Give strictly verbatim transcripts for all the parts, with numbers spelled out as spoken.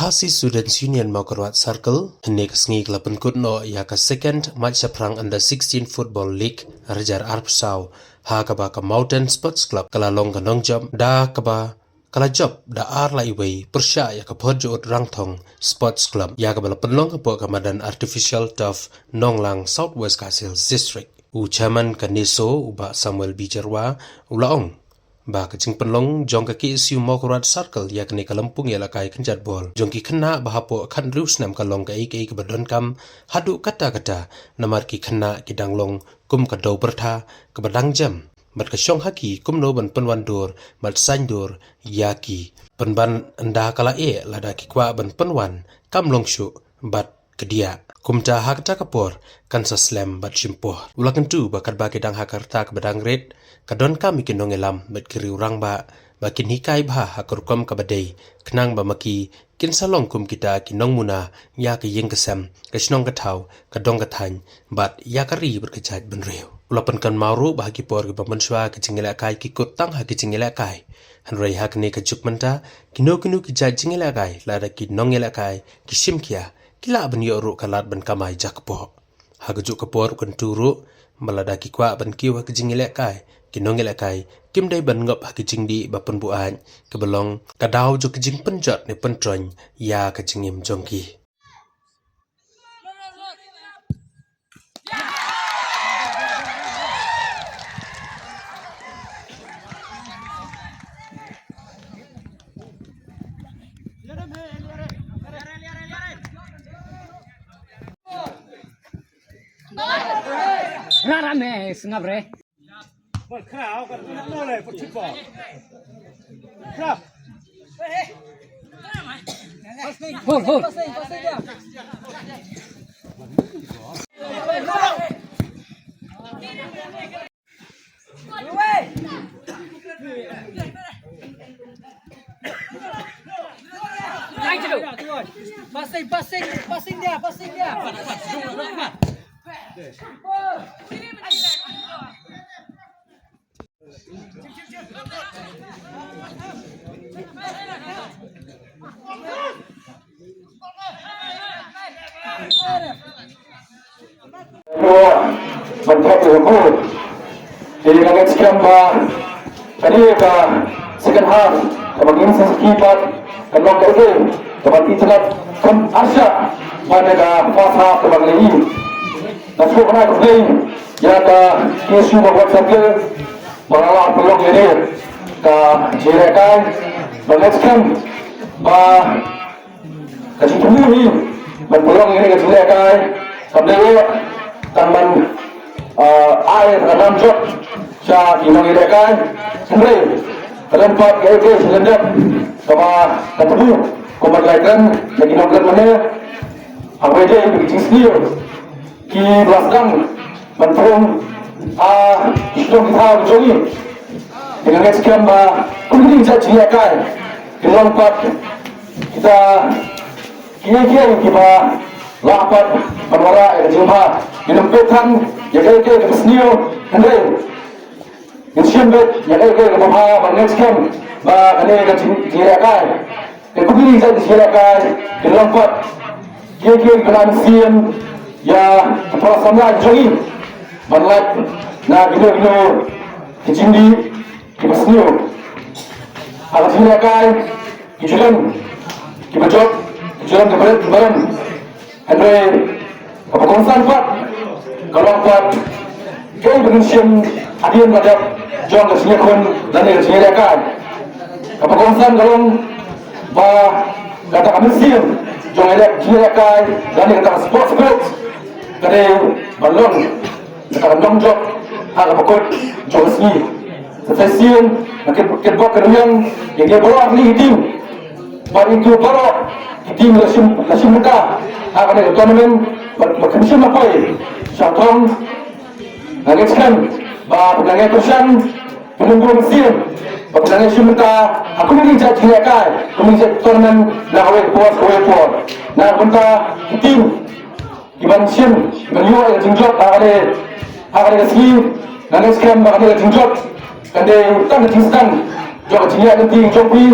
Khasi Students Union Mawkyrwat Circle, hynne ka sngi ka la pynkut noh ïa ka Second Mait Shaphrang Under sixteen Football League ar hajar arphew saw, ha kaba ka Mountain Sports Club ka la long ka nongjop, da kaba ka la jop da ar la iwei pyrshah ïa ka Phorjud Rangthong Sports Club, ïa kaba la pynlong hapoh ka madan Artificial Turf Nonglang, South West Khasi Hills District. U Chairman ka NESO, u Bah Samuel B Jyrwa, u la ong ba ka jingpynlong jong ka K S U Mawkyrwat Circle ïa kane ka lympung ïalehkai kynjat bol jong ki khynnah ba hapoh khathynriew snem ka long kaei kaei kaba donkam haduh katta katta, namar ki khynnah ki dang long kum ka dew pyrtha kaba dang jem, bad ka shong ha ki kumno ban pynwandur bad saiñdur ïa ki. Pynban ynda ka la eh lada ki kwah ban pynwan, kam long shuh bad kdiah. Kumta ha kata ka por kan sa slem bad shim por. U la kyntu ba katba ki dang ha ka rta kaba dang rit, ka donkam ïa ki nongïalam bad ki riew rangbah ba kin hikai bha ha ka rukom kaba dei, khnang ba ma ki kin sa long kum kita ki nongmuna ïa ka ïing ka sem, ka shnong ka thaw, ka dong ka thaiñ, bad ïa ka ri bad ka jaitbynriew. U la pynkynmaw ruh ba ha ki por kiba mynshuwa ki jingïalehkai ki kut tang ha ki jingïalehkai, hynrei ha kane ka juk mynta, kino kino ki jait jingïalehkai, lada ki nongïalehkai ki shim khia, ki lah ban ïoh ruh ka lad ban kamai jakpoh. Ha kajuh ka por u kyntu ruh ba lada ki kwah ban kiew ha ki jingïalehkai, ki nongïalehkai kim dei ban ngop ha ki jingdih ba pynbuaid, kaba long ka daw jong ki jingpynjot ne pyntroiñ ïa ka jingim jong ki. Rara me sngap re. Hold, hold. Passing, passing, passing dia, passing dia. Ban thok ïa u. Te nga ngeit skhem ba kane ka second half kaba ngin sa sakhi pat kan long kaei kaei kaba itynnad kham arshah ban da ka first half kaba ngi ïohi. Nga sngewbha ban khublei ïa ka K S U Mawkyrwat Circle ba la lah pynlong ïa kane ka jingïalehkai. Ba ngeit skhem ba ka jingthmu hi ban pynlong ïa kane ka jingïalehkai kam dei tang ban, ah, ai ka nam jop sha ki nongïalehkai. Hynrei ka don pat kaei kaei sha lyndet kaba ka thmu kumba ka la kren da ki nongkren mane. Haba ïadei bad ka jingsniew kiba la sdang ban pynlong ha ki shnong ki thaw ki jong ngi. Te nga ngeit skhem ba kum kine ki jait jingïalehkai kin long pat kita kiei kiei kiba lah pat ban wanrah ïa ka jingbha. Ngin ym peit than ïa kaei kaei kaba sniew, hynrei ngin shim beit ïa kaei kaei kaba bha. Ba ngeit skhem ba kane ka jing, jingïalehkai, ka kumne ka jingïalehkai ka long pat kiei kiei kiba mynsiem ïa ki para samla jong ngi ban lait na kino kino ki jingdih kiba sniew. Ha ka jingïalehkai ki ju don kiba jop, ki ju don kiba rit kiba rem. Hynrei kaba kongsan pat ka long pat kaei ba ngin shim hadien ba dep jong ka jingïakhun lane ka jingïalehkai. Kaba kongsan ka long ba kata ka mynsiem jong ka jingïalehkai lane kata ka sports spirit ka dei ban long kata ka nongjop ha kaba kut jong ka sngi. Sa shisien nga kit, kitbok kitrwiang ïa ngi baroh artylli ki team. Bad ïa kito baroh ki team la shim, la shim bynta ha kane ka tournament bad, bad kim shym la poi sha thong. Nga ngeit skhem ba phin nang ïai kyrshan, phin nang buh mynsiem bad phin nang ïai shim bynta ha kumne ki jait jingïalehkai, kumne ki jait tournament na kawei ka por sha kawei ka por. Na ka bynta ki team kiban shim, kiban ïoh ïa ka jingjop ha kane, ha kane ka sngi. Nga ngeit skhem ba kane ka jingjop kan dei tang ka jingsdang jong ka jingïaid lynti jong phi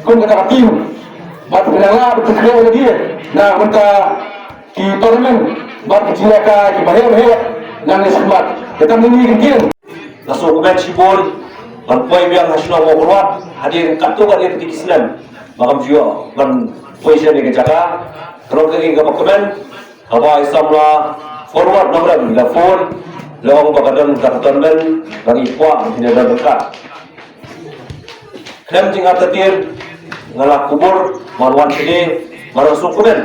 kum kata ka team. Bad ngi la pynkhreh ïa lade na bynta ki tournament bad ki jingïalehkai kiba heh ba heh nangne shakhmat. Te tang kine ki ktien. Nga sngewkmen shibun ban poi biang ha shnong Mawkyrwat hadien katto katne ki snem ba ngam ju ïoh ban poi sha kane ka jaka. Ka long kane kaba kmen kaba i samla forward nongrim la phone la ong ba ka don ka tournament ba ngi kwah ngi don ryngkat. Khlem jingartatien nga la kubur ban wan shane, ba nga sngewkmen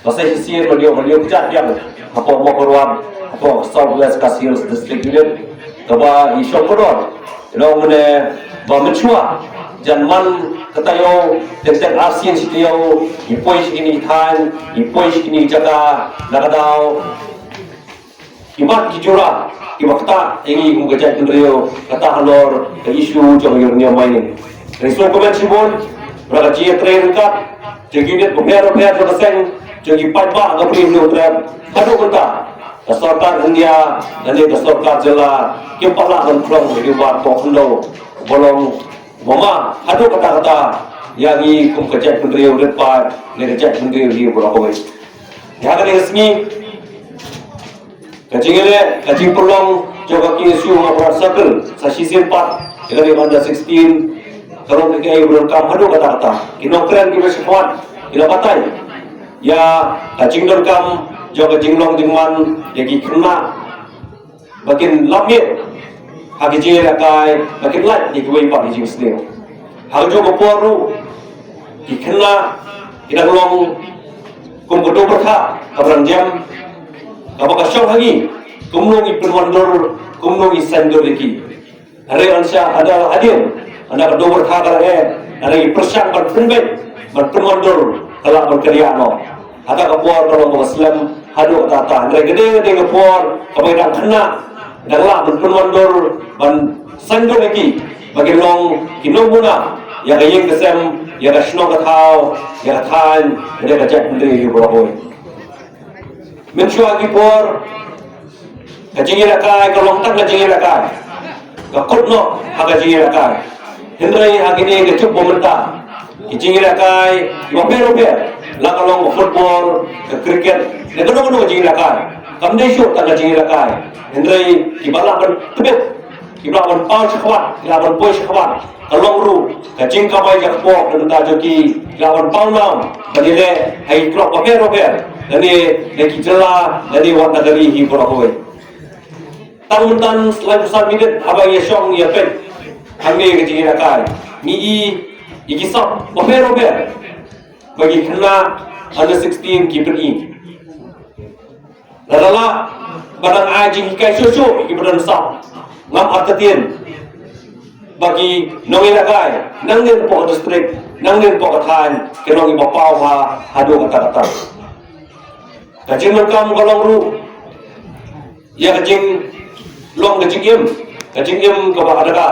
ba sa shisien ban ïoh, ban ïoh kjat biang hapoh Mawkyrwat, hapoh South West Khasi Hills District Unit, kaba i shong kordor. I long ne ba mynshuwa jan man ka taïew, teng teng arsien shi taïew, i poi sha kine ki thaiñ, i poi sha kine ki jaka, na ka daw ki mat ki jura kiba ktah ïa ngi kum ka jaitbynriew, kata halor ka issue jong uranium mining. Nga sngewkmen shibun ba ka jingïatrei ryngkat jong ki unit bapher bapher jong ka seng, jong ki paidbah ka Bri Hynñiewtrep, haduh mynta ka sorkar India lane ka sorkar jylla kim pat lah ban pynlong ïa ki mat ba khyndew ba long ba ma haduh katta katta ïa ngi kum ka jaitbynriew rit paid ne ka jaitbynriew hi baroh kawei. Ïa kane ka sngi ka jingïaleh, ka jingpynlong jong ka K S U Mawkyrwat Circle sa shisien pat ïa kane ka under sixteen ka long kaei kaba donkam haduh katta katta. Ki nongkren kiba shakhmat ki la batai ïa ka jingdonkam jong ka jinglong jingman ïa ki khynnah ba kin lap miet ha ki jingïalehkai, ba kin lait ïa kiwei pat ki jingsniew. Ha kajuh ka por ruh ki khynnah ki dang long kum ka dewbyrtha kaba dang jem, kaba ka shong ha ngi kumno ngi pynwandur, kumno ngi saiñdur ïa ki. Hynrei ynda hadien, ynda ka dewbyrtha ka la eh, hynrei ngi pyrshang ban pynbeit, ban pynwandur, ka lah ban kynriah noh. Hata ka por ka long kaba slem haduh katta katta. Hynrei ka dei, ka dei ka por kaba ki dang khynnah dang lah ban pynwandur, ban saiñdur ïa ki ba kin long ki nongmuna ïa ka ïing ka sem, ïa ka shnong ka thaw, ïa ka thaiñ, ïa ka jaitbynriew hi baroh kawei. Mynshuwa ki por ka jingïalehkai ka long tang ka jingïalehkai, ka kut noh ha ka jingïalehkai. Hynrei ha kine ki juh ba mynta ki jingïalehkai kiba pher ba pher, la ka long ka football, ka cricket ne kano kano ka jingïalehkai, kam dei shuh tang ka jingïalehkai. Hynrei kiba lah ban tbit, ki lah ban paw shakhmat, ki lah ban poi shakhmat. Ka long ruh ka jingkamai jakpoh na ka bynta jong ki, ki lah ban paw nam ban ïaleh ha ki club bapher bapher lane ha ki jylla lane wat na ka ri hi baroh kawei. Tang mynta laiphew san minit haba ngi ïashong ïapeit hangne ka jingïalehkai, ngi i ïa ki sap bapher bapher ba ki khynnah under sixteen ki pyni. Lada lah ban ai jinghikai shuh shuh ïa ki ba don sap, ngam artatien ba ki nongïalehkai nangne hapoh ka district, nangne hapoh ka thaiñ, ki long kiba paw bha haduh katta katta. Ka jingdonkam ka long ruh ïa ka jinglong ka jingim, ka jingim kaba ha daka,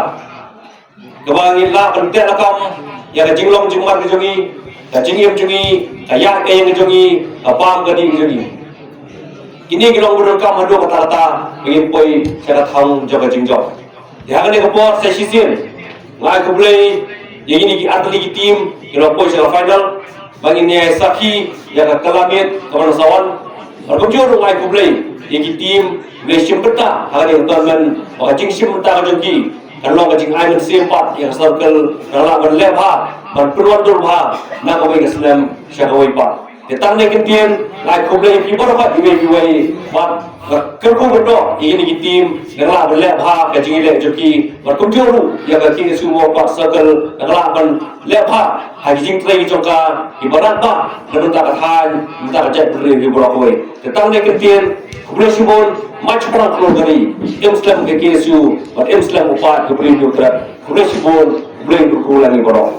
kaba ngi lah ban teh lakam ïa ka jinglong jingman ka jong ngi, ka jingim jong ngi, ka ïaid ka ïeng ka jong ngi, ka bam ka dih ka jong ngi. Kine ki long ba donkam haduh katta katta ba ngin poi sha ka thong jong ka jingjop. Te ha kane ka por sa shisien nga ai khublei ïa kine ki artylli ki team ki la poi sha ka final, ba ngin ïa sakhi ïa ka kylla miet kaba nang sa wan. Bad kumjuh ruh nga ai khublei ïa ki team kiba la shim bynta ha kane ka tournament, ba ka jingshim bynta ka jong ki kan long ka jingai mynsiem pat ïa ka circle, kan lah ban leh bha, ban pynwandur bha na kawei ka snem sha kawei pat. Te tang ne kyntien, nga ai khublei ïa phi baroh pat iwei pa iwei, bad nga kyrkhu kyrdoh ïa kine ki team, kan lah ban leh bha ka jingïaleh jong ki, bad kumjuh ruh ïa ka K S U Mawkyrwat Circle kan lah ban leh bha ha ki jingtrei jong ka, kiba radbah na bynta ka thaiñ, na bynta ka jaitbynriew hi baroh kawei. Te tang ne kyntien, khublei shibun, ma shiphrang khlur ka ri, im slem ka K S U bad im slem u paid ka Bri Hynñiewtrep. Khublei shibun, khublei kyrkhu ïa ngi baroh.